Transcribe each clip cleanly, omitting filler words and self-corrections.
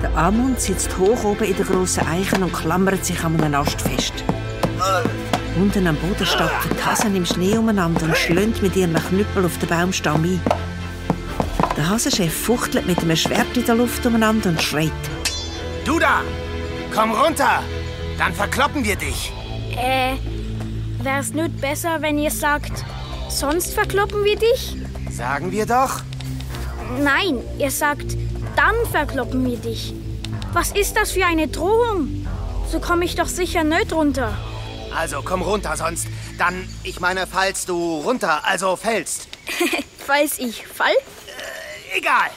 Der Amund sitzt hoch oben in der grossen Eiche und klammert sich an einem Ast fest. Unten am Boden stapfen die Hasen im Schnee umeinander und schlönt mit ihren Knüppeln auf den Baumstamm ein. Der Hasenchef fuchtelt mit einem Schwert in der Luft umeinander und schreit. Du da! Komm runter! Dann verkloppen wir dich! Wär's nicht besser, wenn ihr sagt, sonst verkloppen wir dich? Sagen wir doch. Nein, ihr sagt, dann verkloppen wir dich. Was ist das für eine Drohung? So komme ich doch sicher nicht runter. Also komm runter, sonst dann, ich meine, falls du runter, also fällst. Falls ich fall? Egal.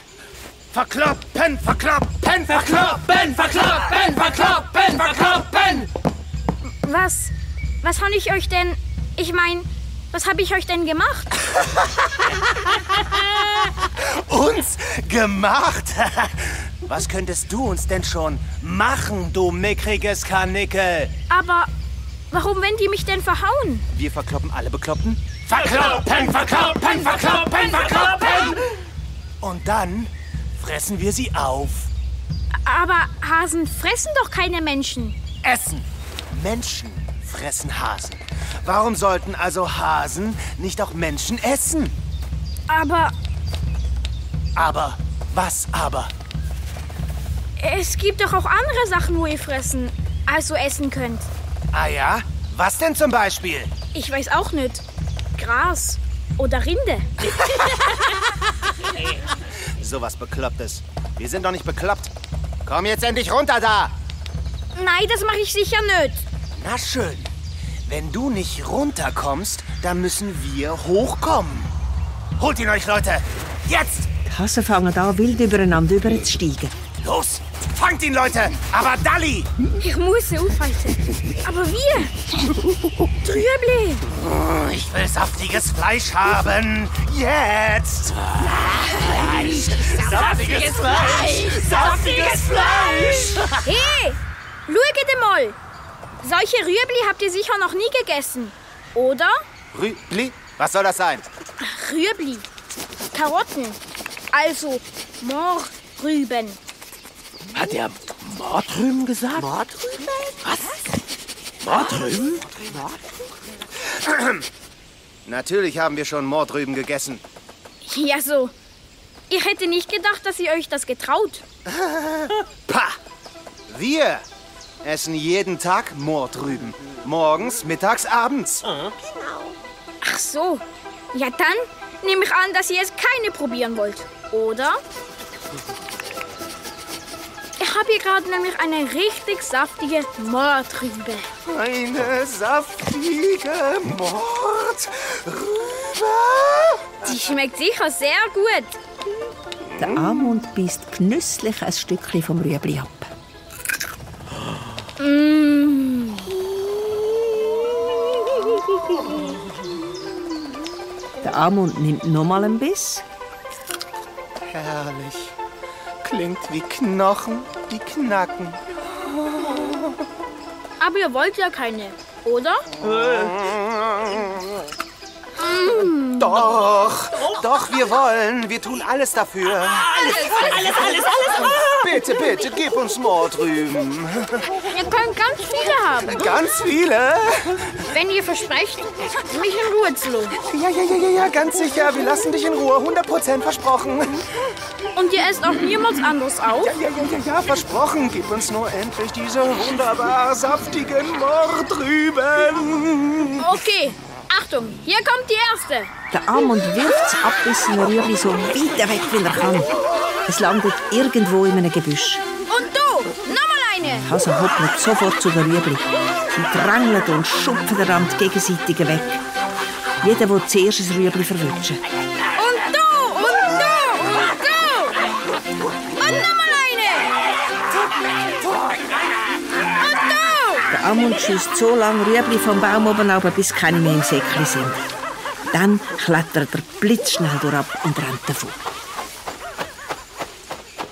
Verkloppen, verkloppen, verkloppen, verkloppen, verkloppen, verkloppen! Was habe ich euch denn... Ich meine, was habe ich euch denn gemacht? Uns gemacht? Was könntest du uns denn schon machen, du mickriges Karnickel? Aber warum wollen die mich denn verhauen? Wir verkloppen alle Bekloppten? Verkloppen, verkloppen, verkloppen, verkloppen! Und dann fressen wir sie auf. Aber Hasen fressen doch keine Menschen. Essen. Menschen fressen Hasen. Warum sollten also Hasen nicht auch Menschen essen? Aber... Aber? Was aber? Es gibt doch auch andere Sachen, wo ihr fressen, also essen könnt. Ah ja? Was denn zum Beispiel? Ich weiß auch nicht. Gras oder Rinde. Sowas Beklopptes. Wir sind doch nicht bekloppt. Komm jetzt endlich runter da! Nein, das mache ich sicher nicht. Na schön. Wenn du nicht runterkommst, dann müssen wir hochkommen. Holt ihn euch, Leute! Jetzt! Die Hasen fangen an, wild übereinander überzusteigen. Los! Fangt ihn, Leute! Aber Dalli! Ich muss sie aufhalten. Aber wir? Trübli! Oh, ich will saftiges Fleisch haben. Jetzt! Fleisch! Saftiges Fleisch! Saftiges Fleisch! Hey! Schaut mal! Solche Rüebli habt ihr sicher noch nie gegessen, oder? Rüebli? Was soll das sein? Rüebli. Karotten. Also Mohrrüben. Hat er Mohrrüben gesagt? Mohrrüben? Was? Mohrrüben? Natürlich haben wir schon Mohrrüben gegessen. Ja, so. Ich hätte nicht gedacht, dass ihr euch das getraut. Pah! Wir essen jeden Tag Mohrrüben. Morgens, mittags, abends. Ach so. Ja, dann nehme ich an, dass ihr es keine probieren wollt, oder? Ich habe hier gerade nämlich eine richtig saftige Mohrrübe. Eine saftige Mohrrübe. Die schmeckt sicher sehr gut. Der Amund beißt genüsslich ein Stückchen vom Rüebli ab. Der Amund nimmt nochmal einen Biss. Herrlich. Klingt wie Knochen, die knacken. Aber ihr wollt ja keine, oder? Doch, wir wollen. Wir tun alles dafür. Alles. Bitte, bitte, gib uns Mohrrüben. Ihr könnt ganz viele haben, Ganz viele? wenn ihr versprecht, mich in Ruhe zu lassen. Ja, ganz sicher. Wir lassen dich in Ruhe. 100% versprochen. Und ihr esst auch niemals anderes auf? Ja, versprochen. Gib uns nur endlich diese wunderbar saftigen Mohrrüben. Okay, Achtung, hier kommt die erste. Der Amund wirft das abgebissene Rüebli so weit weg, wie er kann. Es landet irgendwo in einem Gebüsch. Und du, nochmal eine. Die Hasen hoppelt sofort zu den Rüebli. Sie drängeln und schupfen den Rand gegenseitig weg. Jeder will zuerst ein Rüebli verwünschen. Und du, und du, und du. Und nochmal eine. Und du. Der Amund schießt so lange Rüebli vom Baum oben runter, bis keine mehr im Säckchen sind. Dann klettert er blitzschnell durchab und rennt davon.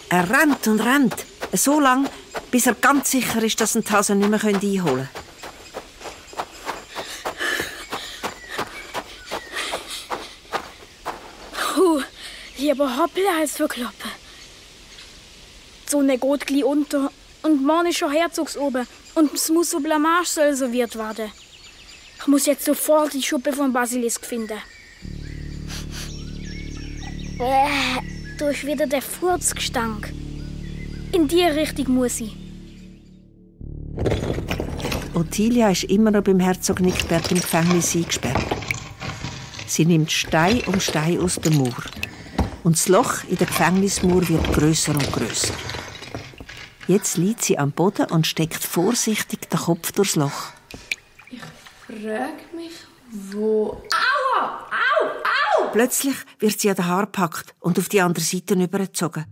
Er rennt und rennt, so lange, bis er ganz sicher ist, dass ihn die Hasen nicht mehr einholen können. Lieber hoppla als verkloppen. Die Sonne geht gleich unter und morgen ist schon Herzogsoben und es muss so Blamage soll serviert werden. Ich muss jetzt sofort die Schuppe vom Basilisk finden. Da ist wieder der Furzgestank. In die Richtung muss ich. Ottilia ist immer noch beim Herzog Nicbert im Gefängnis eingesperrt. Sie nimmt Stein um Stein aus dem Mauer. Und das Loch in der Gefängnismauer wird grösser und grösser. Jetzt liegt sie am Boden und steckt vorsichtig den Kopf durchs Loch. Ich frage mich, wo... Aua! Au! Au! Plötzlich wird sie an den Haaren gepackt und auf die andere Seite übergezogen.